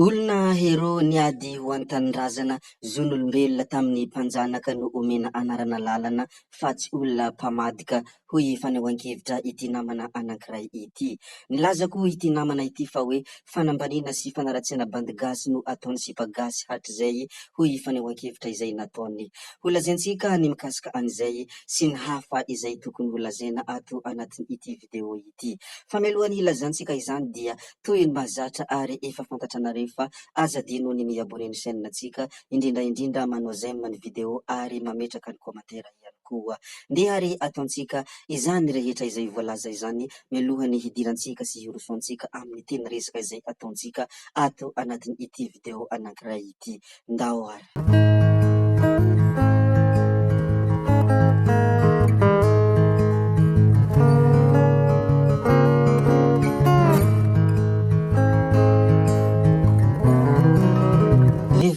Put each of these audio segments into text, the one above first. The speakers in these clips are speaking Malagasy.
Olona héros niady ho an'ny tanindrazana, zon'olombelona tamin'ny mpanjanaka no omena anarana lalana fa tsy olona mpamadika, hoy fanehoan-kevitra ity namana anankiray ity. Nilaza koa ity namana ity fa hoe fanambaniana sy fanaratsiana bandy gasy no ataon'ny sipa gasy hatrizay, hoy fanehoan-kevitra izay nataony. Holazaintsika ny mikasika an'izay sy ny hafa izay tokony holazaina ato anatin'ity video ity. Fa mialohan'ny hilazantsika izany dia toy ny mahazatra ary efa fantatranareo fa aza adino ny mi-abonner ny chaîne ntsika, indrindra indrindra manao j'aime ny video ary mametraka ny commentaire ihany koa. Ndeha ary ataontsika izany rehetra izay voalaza izany mialohan'ny hidirantsika sy hirosoantsika amin'ny tena resaka izay ataontsika ato anatin'ity video anankiray ity. Ndao ary.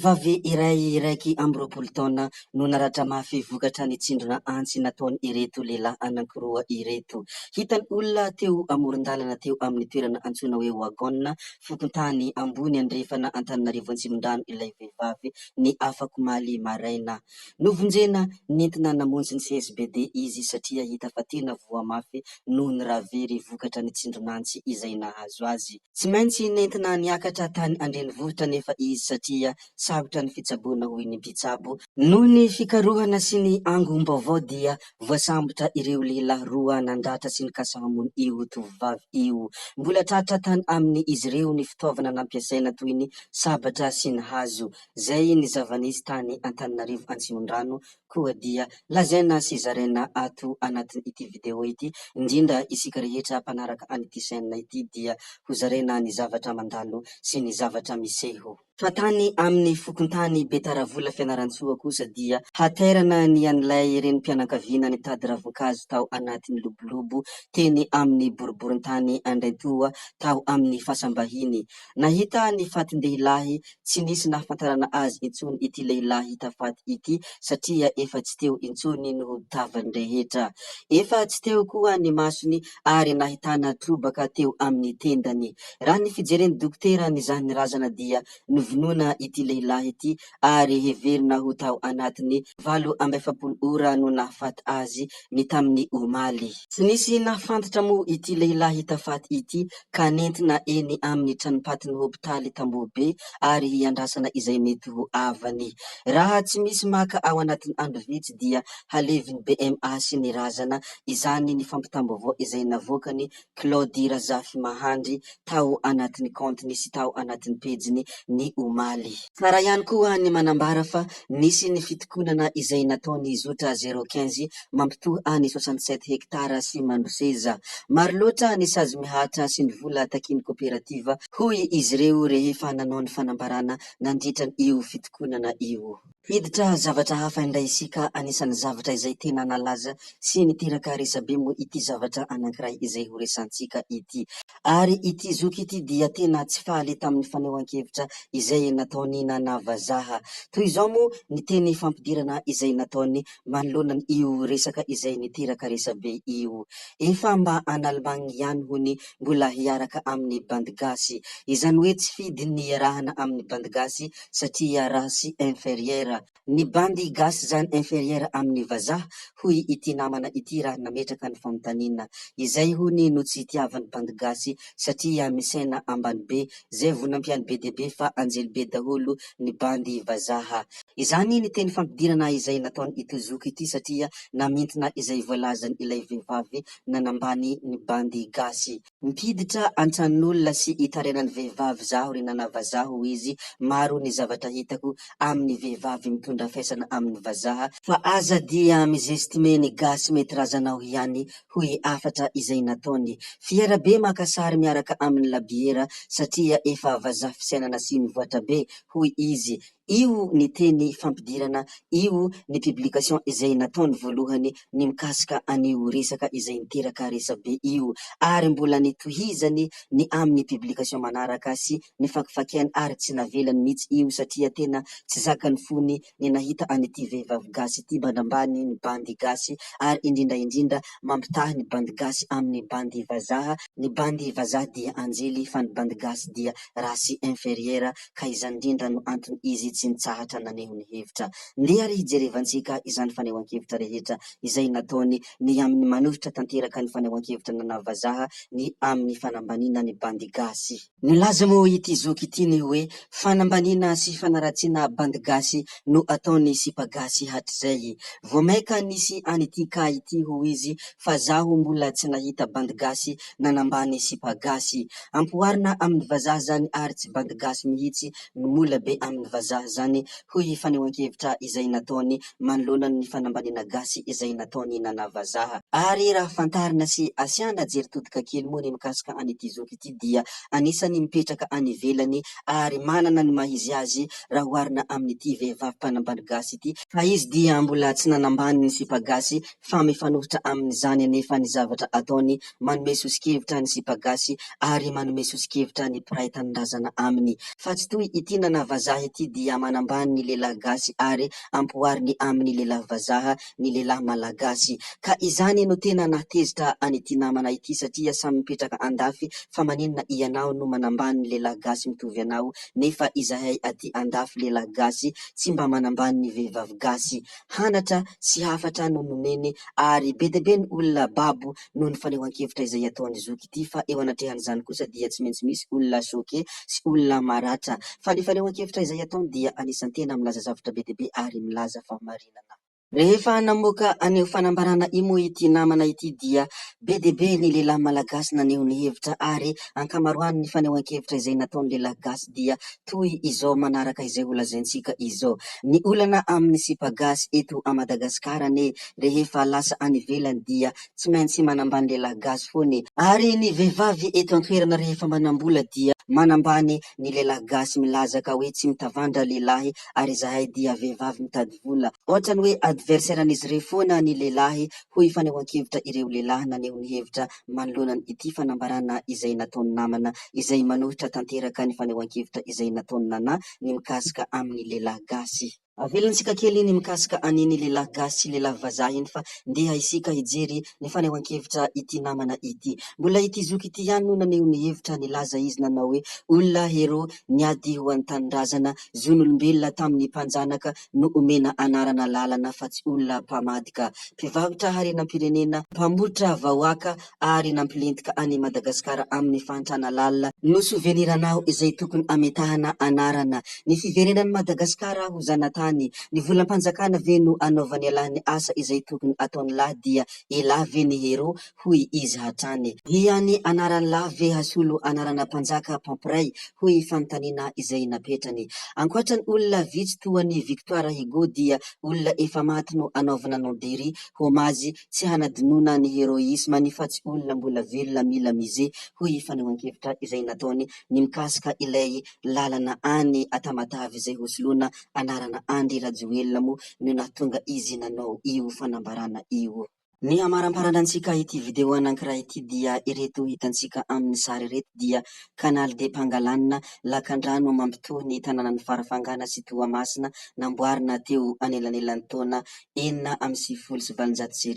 Vehivavy iray 21 taona no naratra mafy vokatra ny tsindrona antsy nataon'ireto lehilahy anankiroa ireto. Hitan'ny olona teo amoron-dalana teo amin'ny toerana antsoina hoe Wagon, fokontany ambony andrefana Antananarivo Antsimondrano ilay vehivavy ny afakomaly maraina. Novonjena nentina namonjy ny CSBD izy satria hita fa tena voa mafy noho ny rà very vokatra ny tsindron'antsy izay nahazo azy. Tsy maintsy nentina niakatra tany an-drenivohitra anefa izy satria sarotra ny fitsaboana hoy ny mpitsabo. Noho ny fikarohana sy ny angom-baovao dia voasambotra ireo lehilahy roa nandratra sy nikasa hamono io tovovavy io. Mbola tratra tany aminy izy ireo ny fitaovana nampiasaina toy ny sabatra sy ny hazo. Izay ny zava-nisy tany Antananarivo Antsimondrano koa dia lazaina sy zaraina ato anatin'ity vidéo ity, indrindra isika rehetra mpanaraka an'ity chaîne ity dia ho zaraina ny zavatra mandalo sy ny zavatra miseho. Fa tany amin'ny fokontany Betaravola Fianarantsoa kosa dia hatairana ny an'ilay renim-pianakaviana nitady ravin-kazo tao anatin'ny lobolobo teny amin'ny boriborintany Andraintoa tao amin'ny fasam-bahiny. Nahita ny fatin-dehilahy tsy nisy nahafantarana azy intsony ity lehilahy hita faty ity satria efa tsy teo intsony noho tavany rehetra. Efa tsy teo koa ny masony ary nahitana trobaka teo amin'ny tendany. Raha ny fijeren'ny dokotera nizaha ny razana dia novonoina ity lehilahy ity ary heverina ho tao anatin'ny 48 ora no nahafaty azy ny tamin'ny omaly. Tsy nisy nahafantatra moa ity lehilahy hita faty ity ka nentina eny amin'ny tranompatin'ny hopitaly Tambohobe ary hiandrasana izay mety ho havany. Raha tsy misy maka ao anatin'ny andro vitsy dia halevin'ny BMA sy ny razana izany ny fampitam-baovao izay navoakan'i Claudy Razafimahandry tao anatin'ny kaontiny sy tao anatin'ny pejiny ny omaly. Tsara ihany koa ny manambara fa nisy ny fitokonana izay nataon'ny zotra zéro quinze mampitohy any 67 hectares sy Mandroseza. Maro loatra ny sazy mihatra sy ny vola takian'ny koperativa, hoy izy ireo rehefa nanao ny fanambarana nandritra io fitokonana io. Hiditra zavatra hafa indray isika, anisan'ny zavatra izay tena nalaza sy niteraka resabe moa ity zavatra anankiray izay ho resantsika ity. Ary ity zoky ity dia tena tsy faly tamin'ny fanehoan-kevitra izay nataon'i Nana Vazaha. Toy izao moa ny teny fampidirana izay nataony manoloana io resaka izay niteraka resabe io. Efa mba any Allemagne ihany hony mbola hiaraka amin'ny bandy gasy. Izany hoe tsy fidiny ny hiarahana amin'ny bandy gasy satria race inférieure. Ny bandy gasy zany inférieure amin'ny vazaha? Hoy ity namana ity raha nametraka ny fanontaniana. Izay hony no tsy itiavan'ny bandy gasy satria misaina ambany be, zay vo nampiany be dia be fa anjely be daholo ny bandy vazaha. Izany ny teny fampidirana izay nataon'ito zoky ity satria namintina izay voalazan' ilay vehivavy nanambany ny bandy gasy. Mpiditra an-tranon'olona sy itarainan'ny vehivavy zaho ry nana vazaha hoy izy, maro ny zavatra hitako amin'ny vehivavy mitondra faisana amin'ny vazaha, fa aza dia mi-zestime ny gasy mety razanao ihany hoy hafatra izay nataony. Fiera be maka sary miaraka amin'ny labiera satria efa vazaha fisainana sy mivoatra be hoy izy. Io ny teny fampidirana, io ny publication izay nataony voalohany ny mikasika an'io resaka izay niteraka resabe io ary mbola nitohizany ny amin'ny publication manaraka sy nifakifakiany ary tsy navelany mihitsy io satria tena tsy zakan'ny fony ny nahita an'ity vehivavy gasy ity manambany ny bandy gasy ary indrindra indrindra mampitaha ny bandy gasy amin'ny bandy vazaha, ny bandy vazaha dia anjely fa ny bandy gasy dia race inférieure ka izany indrindra no antony izy tsy nitsahatra naneho ny hevitra. Ndeha ary hijerevantsika izany fanehoan-kevitra rehetra izay nataony ny amin'ny manohitra tanteraka ny fanehoan-kevitra nana vazaha ny amin'ny fanambaniana ny bandy gasy. Nilaza moa ity zoky ity ny hoe fanambaniana sy fanaratsiana bandy gasy no ataon'ny sipa gasy hatrizay. Vao maika nisy an'ity cas ity hoy izy fa zaho mbola tsy nahita bandy gasy nanambany sipa gasy. Ampihoarina amin'ny vazaha zany ary tsy bandy gasy mihitsy no mola be amin'ny vazaha zany hoy fanehoan-kevitra izay nataony manoloana ny fanambaniana gasy izay nataony nana vazaha. Ary raha fantarina sy asiana jery todika kely moa ny mikasika an'ity zoky ity dia anisan'ny mipetraka any ivelany ary manana ny maha izy azy raha oharina amin'ity vehivavy mpanambany gasy ity, fa izy dia mbola tsy nanambany ny sipa gasy fa mifanohitra amin'izany anefa ny zavatra ataony, manome soso-kevitra ny sipa gasy ary manome soso-kevitra ny mpiray tanindrazana aminy. Fa tsy toy ity nana vazaha ity dia manambany ny lehilahy gasy ary ampihoariny amin'ny lehilahy vazaha ny lehilahy malagasy. Ka izany no tena nahatezitra an'ity namana ity satria samy mipetraka andafy fa maninona ianao no manambany ny lehilahy gasy mitovy anao nefa izahay aty andafy lehilahy gasy tsy mba manambany ny vehivavy gasy. Hanatra sy hafatra no nomeny ary be dia be ny olona babo noho ny fanehoan-kevitra izay ataon'i zoky ity fa eo anatrehan'izany kosa dia tsy maintsy misy olona choqué sy olona maratra fa ny fanehoan-kevitra izay ataony dia anisan'ny tena milaza zavatra be dia be ary milaza fahamarinana. Rehefa namoaka an'io fanambarana io moa ity namana ity dia be dia be ny lehilahy malagasy naneho ny hevitra ary ankamaroan'ny fanehoan-kevitra izay nataon'ny lehilahy gasy dia toy izao manaraka izay holazaintsika izao. Ny olana amin'ny sipa gasy eto a Madagasikara anie rehefa lasa any ivelany dia tsy maintsy manambany lehilahy gasy foana e! Ary ny vehivavy eto an-toerana rehefa manam-bola dia manambany ny lehilahy gasy milaza ka hoe tsy mitavandra lehilahy ary izahay dia vehivavy mitady vola. Ohatrany hoe adversaire-n'izy ireo foana ny lehilahy hoy fanehoan-kevitra ireo lehilahy naneho ny hevitra manoloana ity fanambarana izay nataon'ny namana izay manohitra tanteraka ny fanehoan-kevitra izay nataon'i Nana ny mikasika amin'ny lehilahy gasy. Avelantsika kely ny mikasika an'iny lehilahy gasy sy lehilahy vazaha iny fa ndeha isika hijery ny fanehoan-kevitra ity namana ity. Mbola ity zoky ity ihany no naneho ny hevitra nilaza izy nanao hoe olona hero niady ho an'ny tanindrazana, zon'olombelona tamin'ny mpanjanaka no omena anarana lalana fa tsy olona mpamadika, mpivarotra harenam-pirenena, mpamoritra vahoaka ary nampilentika an'i Madagasikara amin'ny fahantrana lalina no souvenir anao izay tokony ametahana anarana. Ny fiverenan'i Madagasikara ho zanatany, ny volam-panjakana ve no anaovan'ialahy ny asa izay tokony ataon'ilahy dia elah ve ny héros hoy izy hatrany. Dia ny anaran'ilahy ve hasolo anarana mpanjaka mpampiray hoy fanontaniana izay napetrany. Ankoatra ny olona vitsy toa an'i Victoire Hugo dia olona efa maty no anaovana nom de hommage Tsy hanadinoana ny heroisme-ny fa tsy olona mbola velona mila musée, hoy i fanehoan-kevitra izay nataony ny mikasika ilay lalana any Tamatave izay hosoloana anarana Andry Rajoelina moa no nahatonga izy nanao io fanambarana io. Ny hamaramparanantsika ity video anankiray ity dia ireto hitantsika amin'ny sary ireto dia Canal de Pangalane, lakandrano mampitohy ny tanànan'i Farafangana sy Toamasina namboarina teo anelanelan'ny taona 1896 sy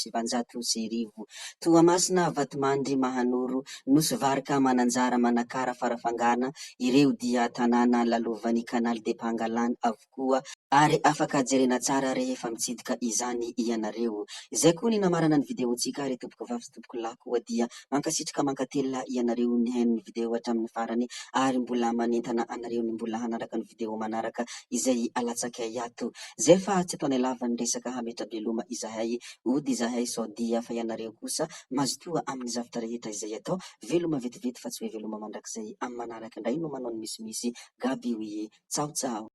1904. Toamasina, Vatomandry, Mahanoro, Nosy Varika, Mananjara, Manakara, Farafangana, ireo dia tanàna lalovan'ny Canal de Pangalane avokoa ary afaka jerena tsara rehefa mitsidika izany ianareo. Izay koa ny namarana ny video-ntsika ry tompokovavy sy tompokolahy koa dia mankasitraka mankatelina ianareo nihaino ny video hatramin'ny farany ary mbola manentana anareo ny mbola hanaraka ny video manaraka izay alatsakay ato. Zay fa tsy ataonay lava ny resaka hametra-beloma izahay, ody izahay sao dia fa ianareo kosa mazotoa amin'ny zavtra rehetra izay atao, veloma vetivety fa tsy hoe veloma mandrakizay, amin'ny manaraka indray no manao ny misimisy, Gaby oui, tsaho tsaho.